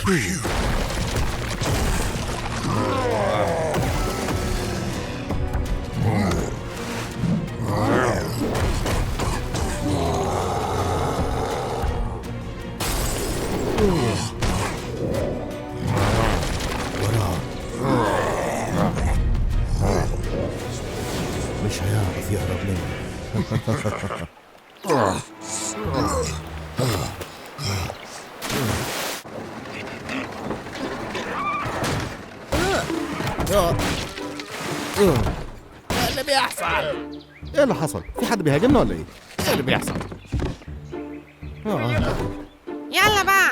مش هيعرف يهرب مني. ايه اللي بيحصل؟ ايه اللي حصل؟ في حد بيهاجمنا ولا ايه؟ ايه اللي بيحصل؟ يلا بقى.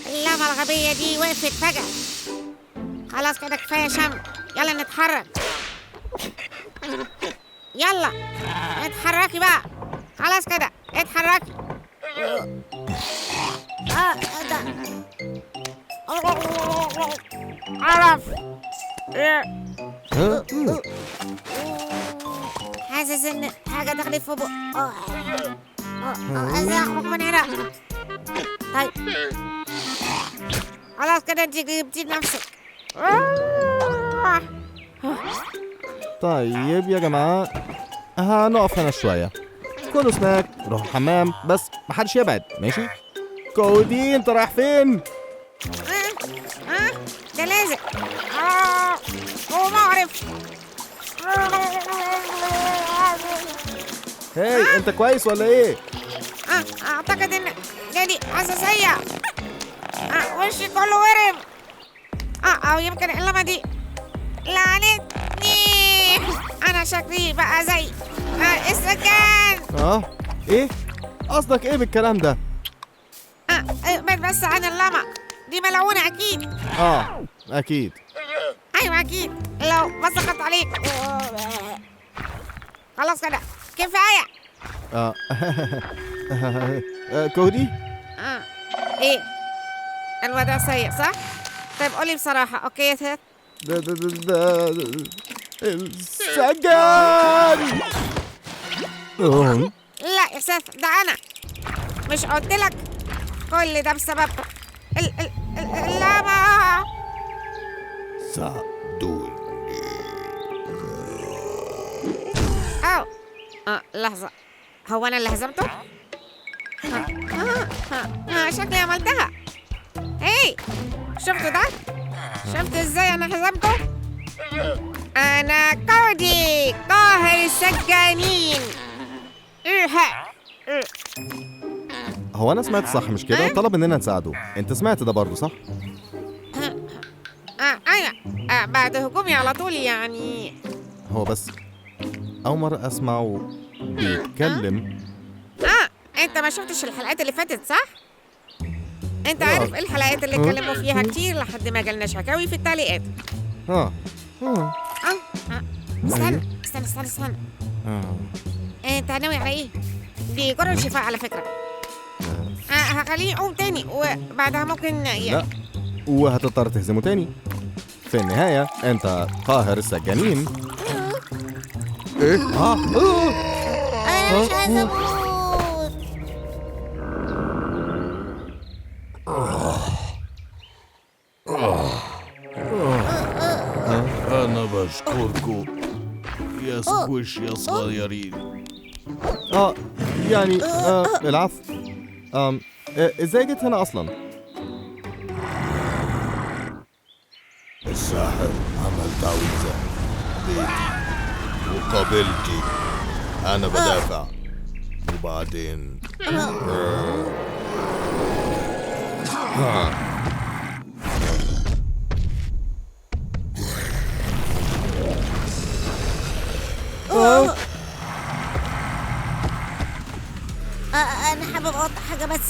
اللمة الغبية دي وقفت فجأة. خلاص كده كفاية شم، يلا نتحرك. يلا اتحركي بقى، خلاص كده اتحركي. ده عرف. حاسس ان حاجة دخلت في بقي. عايز اخرج من هنا. طيب خلاص كده انت جبتي نفسك. طيب يا جماعة هنقف هنا شوية، كلوا سناك، روحوا الحمام، بس محدش يبعد، ماشي؟ كودي انت رايح فين؟ ده لازق. هو معرف. هاي انت كويس ولا ايه؟ اعتقد ان جالي حساسية. وشي كله ورم. او يمكن اللمة دي لعنتني. انا شكلي بقى زي السكان. ايه؟ قصدك ايه بالكلام ده؟ ابعد بس عن اللمة دي، ملعونة اكيد. اكيد. ايوه اكيد، لو بسقط عليك. خلاص كده كفاية. كودي؟ ايه الوضع سيء صح؟ طيب قولي بصراحة. okay يا سيد؟ ده السجان. لا يا سيد، ده انا مش قلت لك كل ده بسبب اللعبة. ساعدوني. أو لحظة، هو أنا اللي هزمته؟ شكلي عملتها. هاي شفتوا ده؟ شفت ازاي أنا هزمته؟ أنا كودي قاهر السجانين. هو أنا سمعت صح مش كده؟ طلب إننا نساعده، أنت سمعت ده برضه صح؟ أيوة، بعد هجومي على طول يعني. هو بس أول مرة أسمعه بيتكلم. أنت ما شفتش الحلقات اللي فاتت صح؟ أنت عارف إيه الحلقات اللي اتكلموا فيها كتير لحد ما جالنا شكاوي في التعليقات. استنى استنى استنى استنى. أنت ناوي على إيه؟ دي جرعة شفاء على فكرة. هخليه يقوم تاني وبعدها ممكن لا، وهتضطر تهزمه تاني. في النهاية أنت قاهر السجانين. إيه؟ أنا مش عايزة أموت. أنا بشكركم يا سكوش يا صغيرين. يعني العفو. ازاي جيت هنا اصلا؟ الساحر عمل تعويذة بيتي وقابلتي، انا بدافع وبعدين أنا حابب أوضح حاجة بس،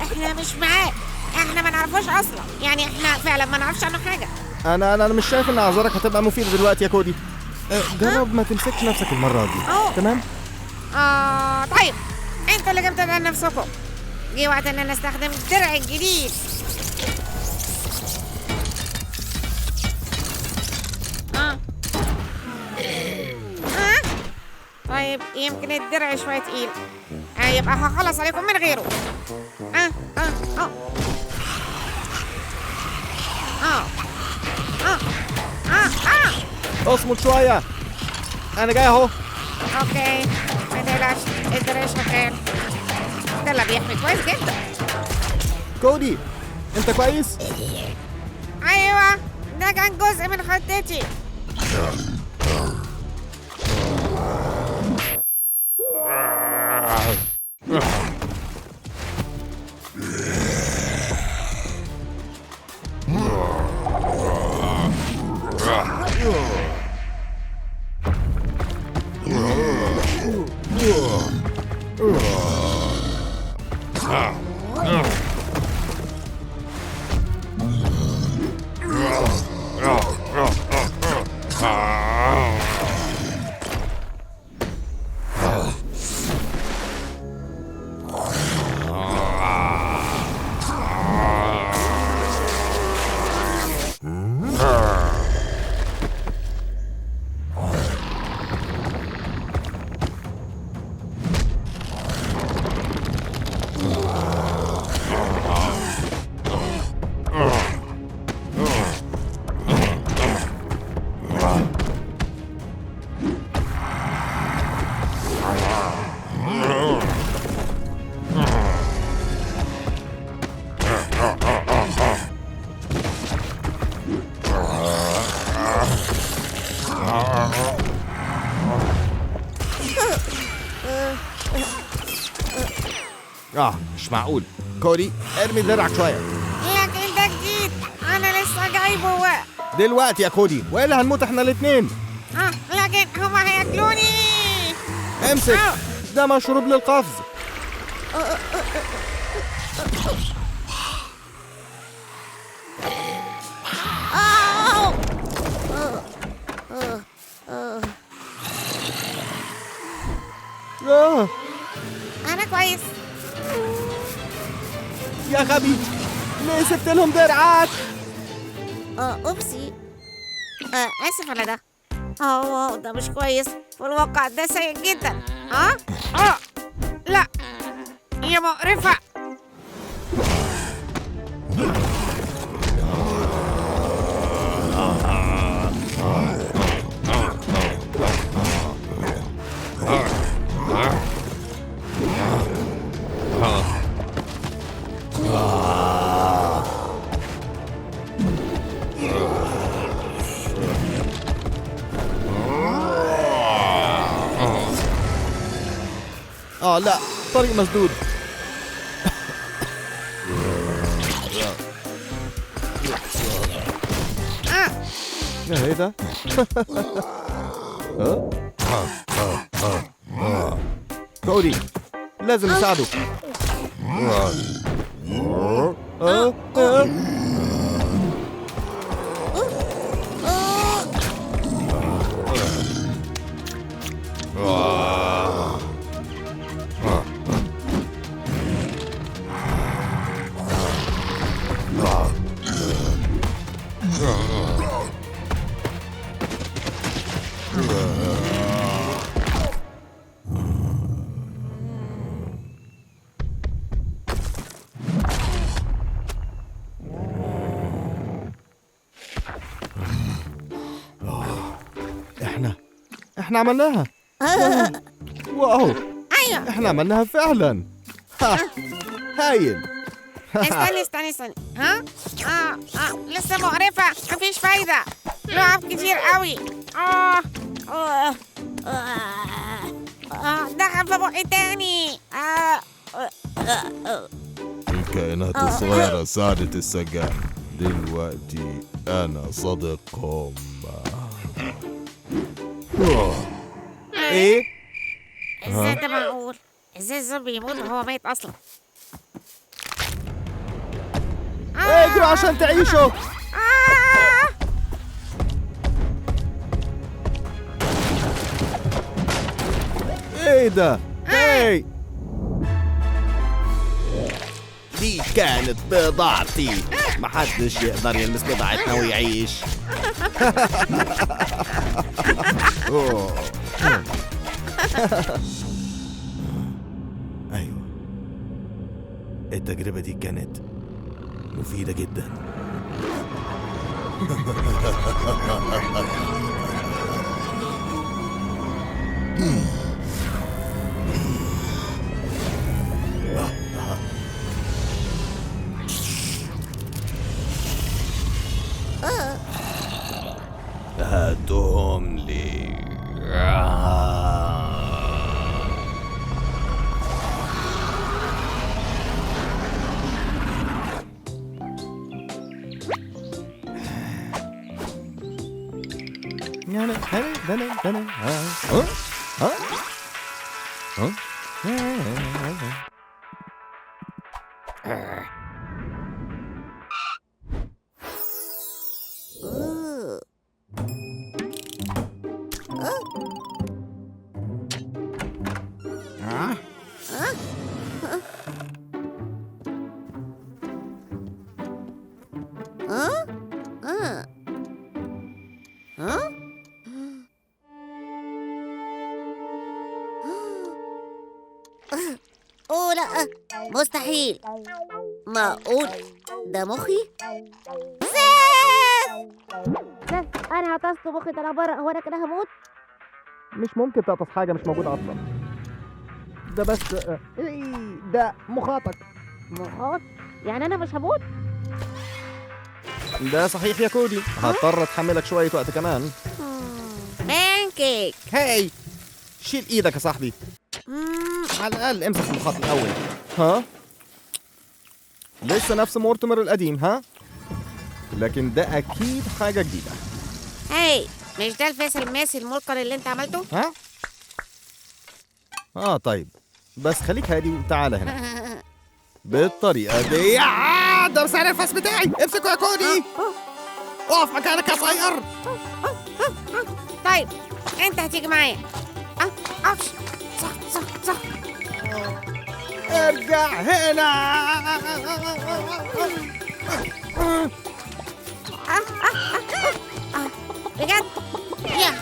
إحنا مش معاه، إحنا ما نعرفوش أصلا، يعني إحنا فعلا ما نعرفش عنه حاجة. أنا مش شايف إن أعذارك هتبقى مفيدة دلوقتي يا كودي. جرب ما تمسكش نفسك المرة دي. تمام؟ طيب أنتوا اللي جبتوا ده لنفسكم. جه وقت إن أنا أستخدم الدرع الجديد. طيب يمكن الدرع شوية تقيل. يبقى هخلص عليكم من غيره. آه آه آه آه آه آه آه. اصمت شوية، أنا جاي أهو. okay ما تقلقش، الدرع شغال، ده اللي بيحمي كويس جدا. كودي أنت كويس؟ أيوه ده كان جزء من خطتي. مش معقول. كودي ارمي درعك شوية. لكن ده جديد، أنا لسه جايبه دلوقتي يا كودي، وإلا هنموت احنا الاتنين. لكن هما هياكلوني. امسك، ده مشروب للقفز. أنا كويس. يا غبي، ليه سبت لهم درعك؟ أوبسي، آسف على ده. ده مش كويس، في الواقع ده سيء جدا. لا يا مقرفة. لا، طريق مسدود. ايه ده؟ كودي لازم نساعده. احنا عملناها. واو، ايوه احنا عملناها فعلا. هايل. استني استني استني. ها؟ لسه مقرفة، مفيش فايدة، لعب كتير قوي. دخل في بقي تاني. الكائنات الصغيرة ساعدت السجان، دلوقتي أنا صديقهم. ايه؟ ازاي ده معقول؟ ازاي الزومبي يموت وهو ميت اصلا؟ اجروا عشان تعيشوا. ايه ده؟ ايه؟ دي كانت بضاعتي، محدش يقدر يلمس بضاعتنا ويعيش. ايوه. التجربة دي كانت مفيدة جدا. هاتهم لي. أوه لا، مستحيل. معقول ده مخي؟ سيف! سيف، أنا عطست مخي طلع بره، هو أنا كده هموت؟ مش ممكن تعطس حاجة مش موجودة أصلا. ده بس إيه ده مخاطك. مخاط؟ يعني أنا مش هموت؟ ده صحيح يا كودي، هضطر أتحملك شوية وقت كمان. بانكيك. هاي، شيل إيدك يا صاحبي. على الأقل امسح المخاط الأول. ها؟ لسه نفس مورتمر القديم، ها؟ لكن ده أكيد حاجة جديدة. هاي، مش ده الفاس الماسي الملقن اللي أنت عملته؟ ها؟ طيب، بس خليك هادي وتعالى هنا. بالطريقة دي. ده بسعر الفاس بتاعي، امسكه يا كودي. اقف مكانك يا صغير. طيب، أنت هتيجي معايا. أوش. صح صح صح. ارجع هنا. بجد؟ يا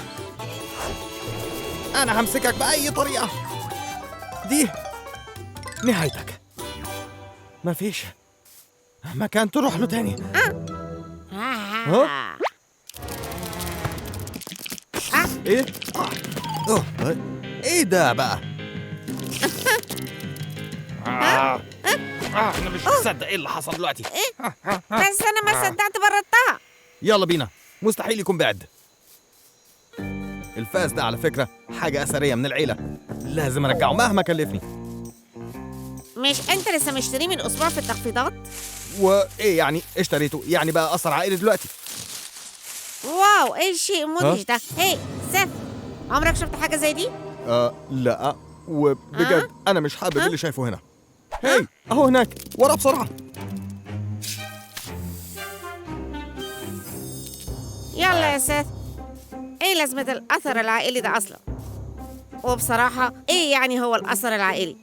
أنا همسكك بأي طريقة. دي نهايتك، مفيش مكان تروح له تاني. ها؟ إيه؟ إيه ده بقى؟ أنا مش مصدق إيه اللي حصل دلوقتي. إيه؟ بس أنا ما صدقت بردتها. يلا بينا، مستحيل يكون بعد. الفاس ده على فكرة حاجة أثرية من العيلة، لازم أرجعه مهما كلفني. مش أنت لسه مشتريه من أسبوع في التخفيضات؟ وإيه يعني اشتريته؟ يعني بقى أثر عائلي دلوقتي. واو، إيه الشيء المدهش ده؟ هي سيف، عمرك شفت حاجة زي دي؟ لا، وبجد أنا مش حابب اللي شايفه هنا. هاي، أهو هناك ورا، بسرعة. يلا يا سيف، إيه لازمة الأثر العائلي ده أصلا؟ وبصراحة إيه يعني هو الأثر العائلي؟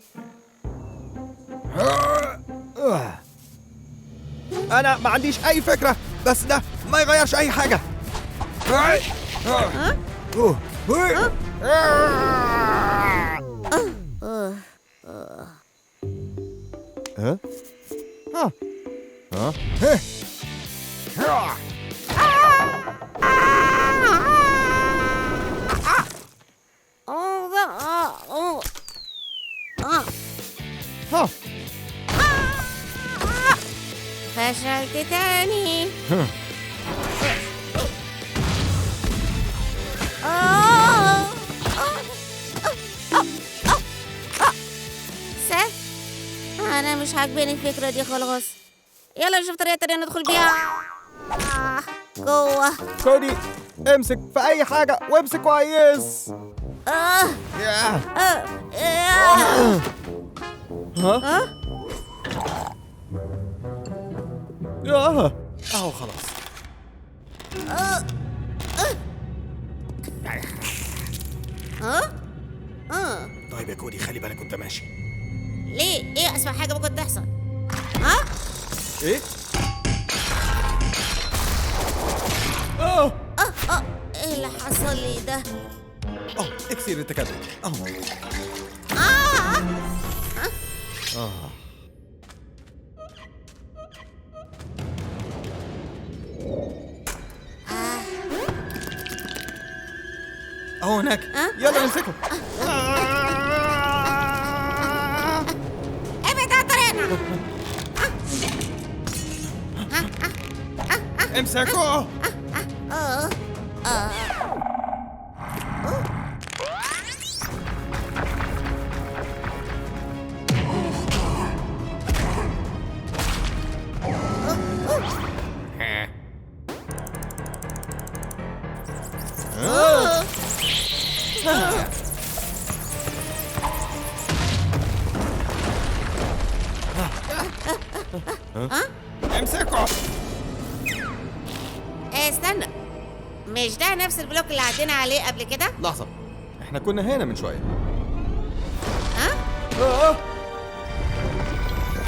أنا ما عنديش أي فكرة، بس ده ما يغيرش أي حاجة. ها؟ ها؟ ها؟ ها؟ فشلت تاني. سيف، أنا مش عاجباني الفكرة دي خلاص. يلا نشوف طريقة تانية ندخل بيها جوه. كودي، امسك في أي حاجة وامسك كويس. ها؟ أهو خلاص. طيب يا كودي، خلي بالك وانت ماشي. ليه؟ ايه أسوأ حاجة ممكن تحصل؟ ها؟ ايه؟ ايه اللي حصل لي ده؟ اكسير التكتل. اهو هناك، يلا نمسكه. ابعد عن طريقنا. امسكوه. امسكه. استنى، مش ده نفس ال block اللي عدينا عليه قبل كده؟ لحظة، احنا كنا هنا من شوية. ها؟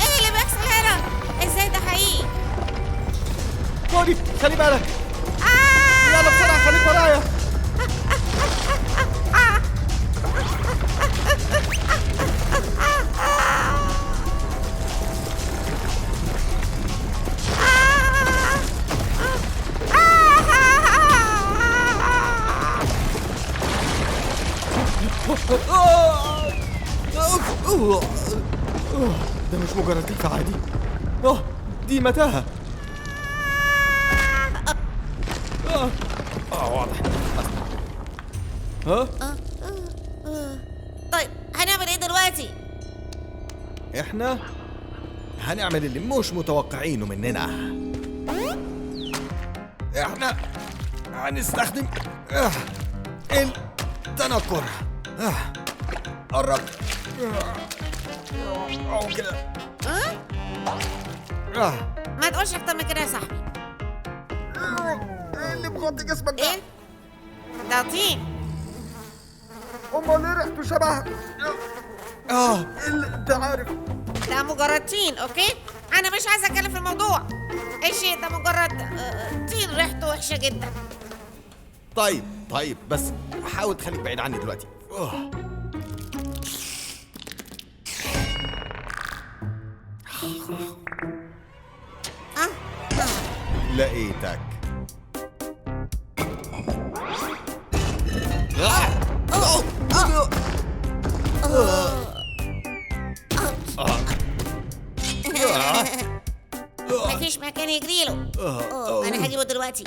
ايه اللي بيحصل هنا؟ ازاي ده حقيقي؟ كودي خلي بالك. يلا بسرعة، خليك ورايا. ده مش مجرد كهف عادي، دي متاهة. واضح. ها؟ طيب هنعمل ايه دلوقتي؟ احنا هنعمل اللي مش متوقعينه مننا. احنا هنستخدم التنكر. قرب او كده. ما تقولش اكتر من كده يا صاحبي. ايه اللي مغطي جسمك ده؟ ايه ده؟ طين. امال ليه ريحته شبه اللي انت عارف؟ ده مجرد طين. okay، انا مش عايزه اتكلم في الموضوع. الشيء ده مجرد طين ريحته وحشة جدا. طيب بس حاول تخليك بعيد عني دلوقتي. لقيتك. مفيش مكان يجري له. انا هجيبه دلوقتي.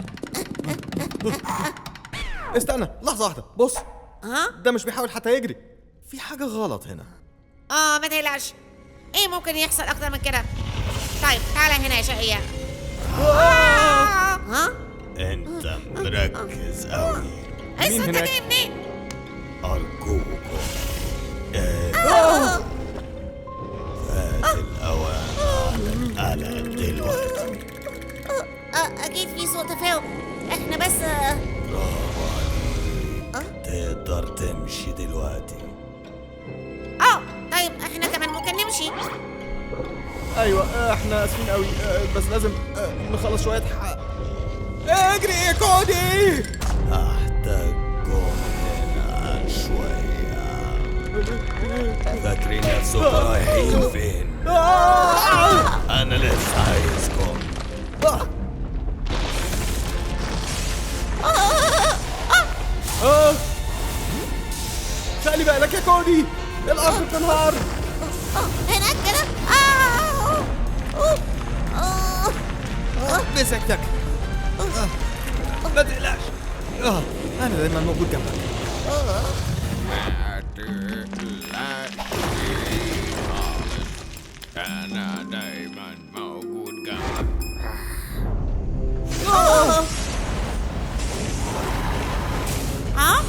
استنى لحظة واحدة، بص. ده مش بيحاول حتى يجري. في حاجة غلط هنا. ما تقلقش. ايه ممكن يحصل اكتر من كده؟ طيب تعالى هنا يا شقية. ها؟ انت مركز قوي. مين انت هناك؟ جاي منين؟ ارجوكم، فات الاوان على القلق دلوقتي. اكيد في سوء تفاهم. احنا بس برافو عليك، تقدر تمشي دلوقتي. طيب احنا كمان ممكن نمشي. ايوه، احنا اسفين قوي، بس لازم نخلص شوية. اجري يا كودي. هحتاجكم هنا شوية. فاكرين نفسكم رايحين فين؟ أنا لسه عايزكم. خلي بالك يا كودي، الأرض بتنهار. هناك كده. مسكتك. ما تقلقش، أنا دايما موجود جنبك. ما تقلقش خالص، أنا دايما موجود جنبك. ها؟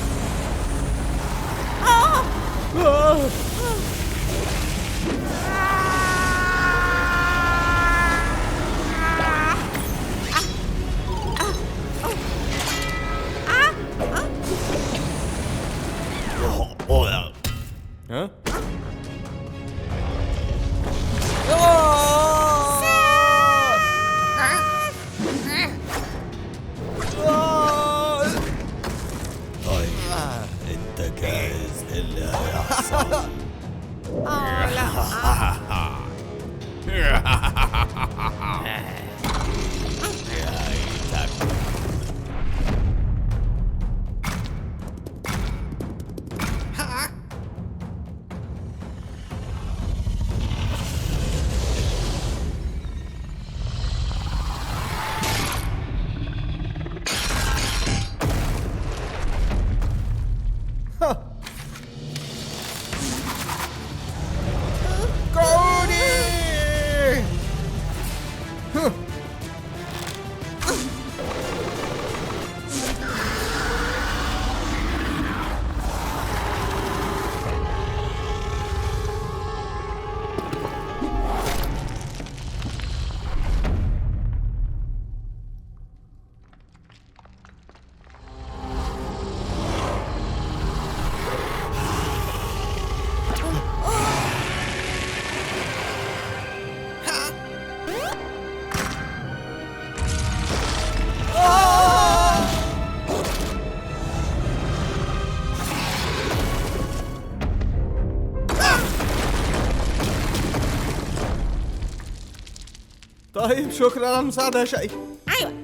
طيب شكرا على المساعدة يا شقي. ايوه.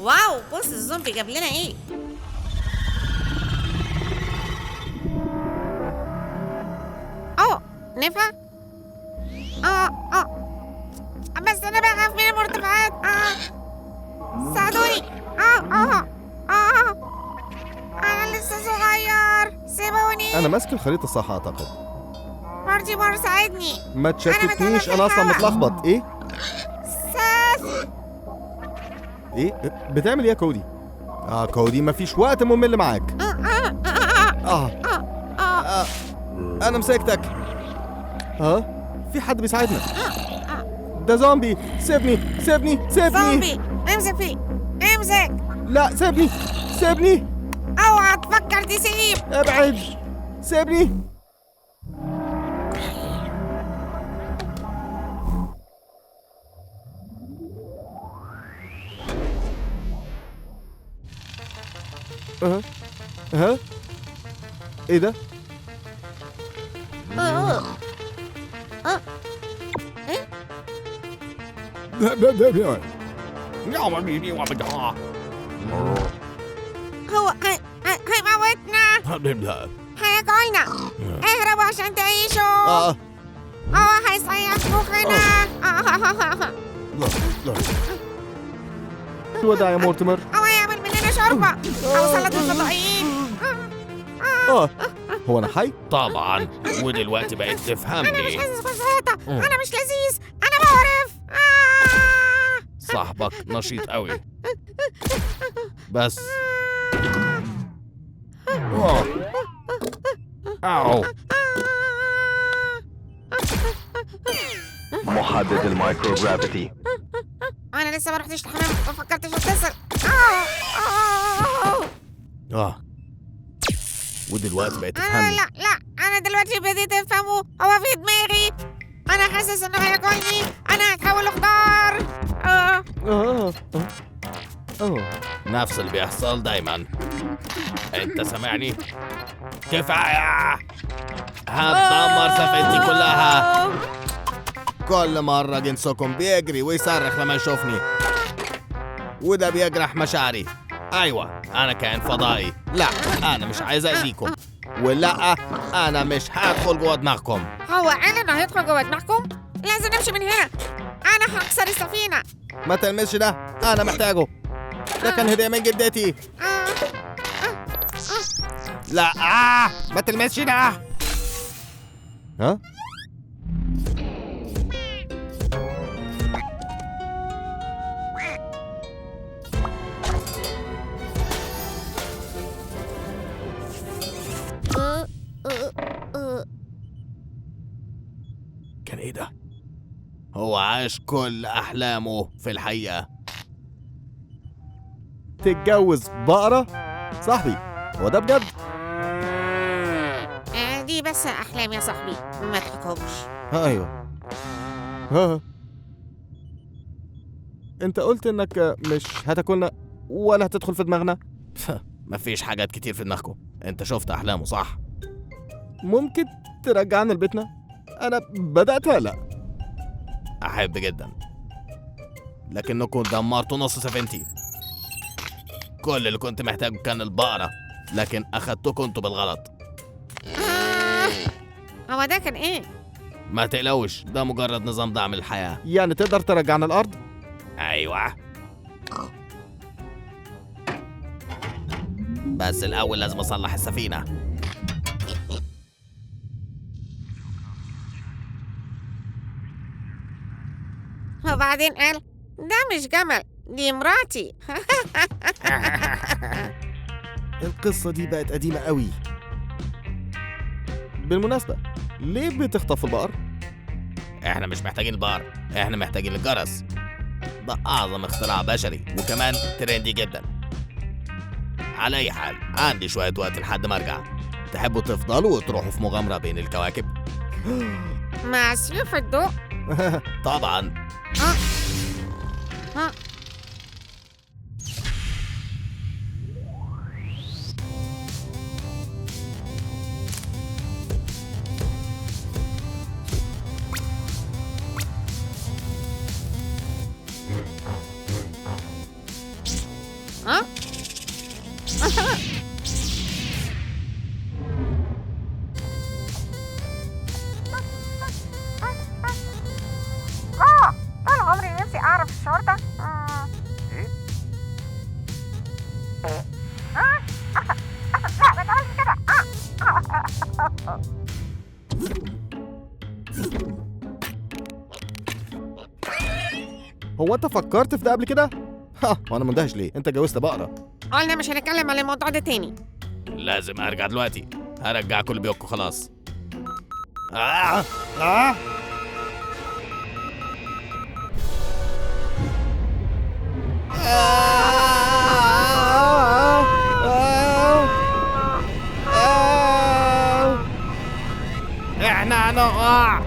wow، بص الزومبي جاب لنا ايه. اوه نفع. بس انا بخاف من المرتفعات. ساعدوني. انا لسه صغير، سيبوني. انا ماسك الخريطة صح اعتقد. مورتيمور ساعدني. ما تشتتنيش، انا اصلا متلخبط. ايه؟ ساس. ايه بتعمل ايه يا كودي؟ كودي مفيش وقت ممل معاك. انا مسكتك. في حد بيساعدنا. ده زومبي. سيبني سيبني سيبني. زومبي امسك فيه، امسك. لا سيبني سيبني. اوعى تفكر تسيب. ابعد سيبني. ها ايه ده؟ هو هيموتنا، هياكلنا. اهربوا عشان تعيشوا. هو هيصيح مخنا. الوداع يا مورتيمر. هو هيعمل مننا شوربة أو سلطة الفضائيين. هو أنا حي؟ طبعا، ودلوقتي بقيت تفهمني. أنا مش حاسس ببساطة، أنا مش لذيذ، أنا بعرف. صاحبك نشيط قوي بس. أو. محدد ال microgravity. أنا لسه ما رحتش الحمام، ما فكرتش أتصل. ودلوقتي بقيت تفهمني. لا لا، أنا دلوقتي بديت أفهمه. هو في دماغي. أنا حاسس إنه هياكلني. أنا هتحول لخضار. نفس اللي بيحصل دايما. أنت سامعني؟ كفاية، هتدمر سفينتي كلها. كل مرة جنسكم بيجري ويصرخ لما يشوفني، وده بيجرح مشاعري. أيوة أنا كائن فضائي. لا أنا مش عايز أذيكم، ولا أنا مش هدخل جوه دماغكم. هو قال إنه هيدخل جوه دماغكم؟ لازم نمشي من هنا. أنا هكسر السفينة. ما تلمسش ده، أنا محتاجه. ده كان هدية من جدتي. لا ما تلمسش ده. ها؟ كان ايه ده؟ هو عاش كل احلامه في الحقيقة. تتجوز بقرة؟ صاحبي هو ده بجد؟ دي بس احلام يا صاحبي، ما تحكمش. ايوه. ها انت قلت انك مش هتاكلنا ولا هتدخل في دماغنا. مفيش حاجات كتير في دماغكم. انت شفت احلامه صح؟ ممكن ترجعنا لبيتنا؟ انا بدأت هلا. احب جدا، لكنكم دمرتوا نص سفينتي. كل اللي كنت محتاجه كان البقرة، لكن اخدتكم انتوا بالغلط. هو ده كان ايه؟ ما تقلقوش، ده مجرد نظام دعم الحياة. يعني تقدر ترجعنا الارض؟ ايوه، بس الاول لازم اصلح السفينة. وبعدين قال ده مش جمل، دي مراتي. القصة دي بقت قديمة قوي. بالمناسبة، ليه بتخطف البقر؟ احنا مش محتاجين البقر، احنا محتاجين الجرس. ده أعظم اختراع بشري، وكمان ترندي جدا. على أي حال، عندي شوية وقت لحد ما أرجع. تحبوا تفضلوا وتروحوا في مغامرة بين الكواكب؟ مع سيوف الضوء؟ طبعا. هو انت فكرت في ده قبل كده؟ ها، وانا مندهش ليه؟ انت اتجوزت بقرة. قلنا مش هنتكلم عن الموضوع ده تاني. لازم ارجع دلوقتي، هرجع كل بيوتكم خلاص. احنا هنقع.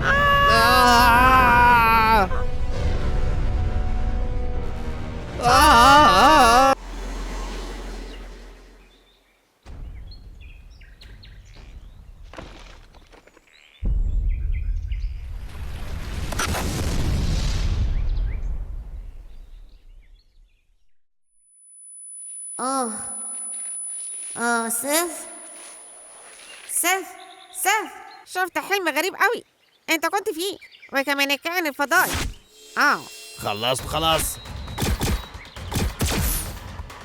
سيف سيف سيف، شفت حلم غريب قوي انت كنت فيه، وكمان الكائن الفضائي. خلصت خلاص.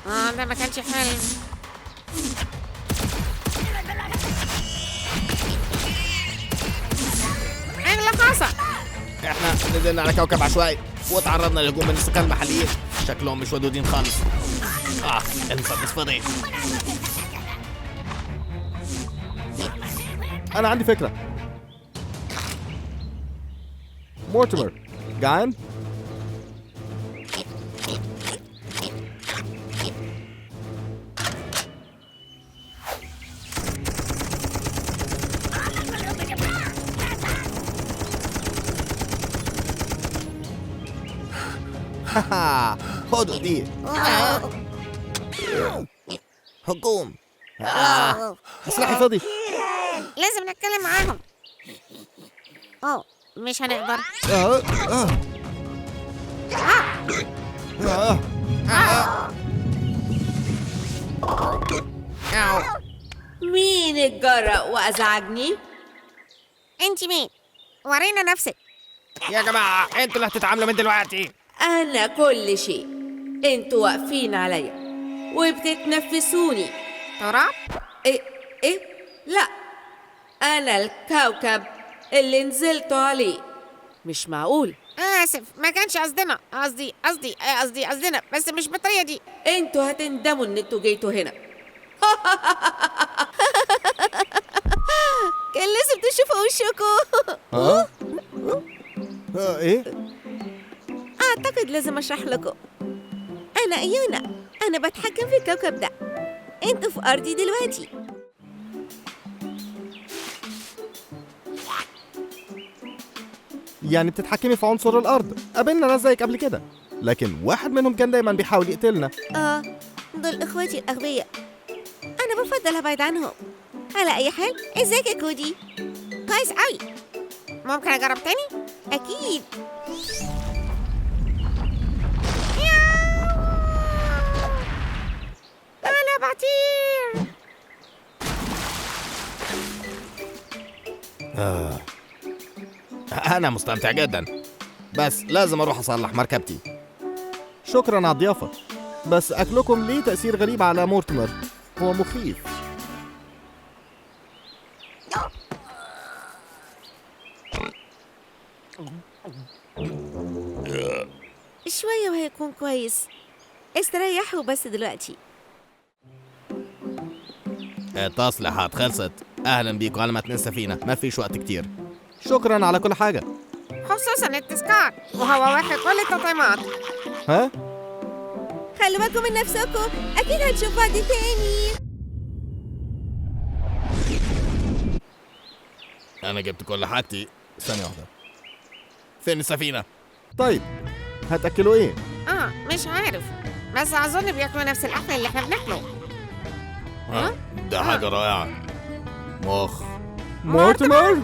ده ما كانش حلم. ايه اللي حصل؟ احنا نزلنا على كوكب عشوائي وتعرضنا لهجوم من السكان المحليين، شكلهم مش ودودين خالص. المسدس فاضي. أنا عندي فكرة. مورتيمر، جعان؟ خدوا دي. هجوم. سلاحي فاضي. لازم نتكلم معاهم. مش هنقدر. مين اتجرأ وأزعجني؟ انت مين؟ ورينا نفسك. يا جماعة انتوا اللي هتتعاملوا من دلوقتي. أنا كل شيء. انتوا واقفين عليا وبتتنفسوني. تراب؟ ايه؟ لا، أنا الكوكب اللي نزلتوا عليه. مش معقول. آسف، ما كانش قصدنا. قصدي قصدي قصدي قصدنا، بس مش بالطريقة دي. انتوا هتندموا ان انتوا جيتوا هنا. كان لازم تشوفوا وشكوا. ايه؟ أعتقد لازم أشرح لكم. أنا أيونا، أنا بتحكم في الكوكب ده. انتوا في أرضي دلوقتي. يعني بتتحكمي في عنصر الأرض. قابلنا ناس زيك قبل كده، لكن واحد منهم كان دايما بيحاول يقتلنا. دول إخواتي الأغبياء. أنا بفضل أبعد عنهم. على أي حال، إزيك يا كودي؟ كويس أوي. ممكن أجرب تاني؟ أكيد. أنا بطير. أنا مستمتع جدا، بس لازم أروح أصلح مركبتي. شكرا على الضيافة، بس أكلكم ليه تأثير غريب على مورتيمر، هو مخيف. شوية وهيكون كويس. استريحوا بس دلوقتي. التصليحات خلصت. أهلا بيكم على متن السفينة، ما فيش وقت كتير. شكرا على كل حاجة، خصوصا التذكار، وهو واحد كل التطعيمات. ها؟ خلوا بالكم من نفسكم، أكيد هنشوف بعض تاني. أنا جبت كل حاجتي. ثانية واحدة، فين السفينة؟ طيب هتأكلوا إيه؟ مش عارف، بس أظن بياكلوا نفس الأكل اللي إحنا بناكله. ده حاجة رائعة. مخ مورتيمر.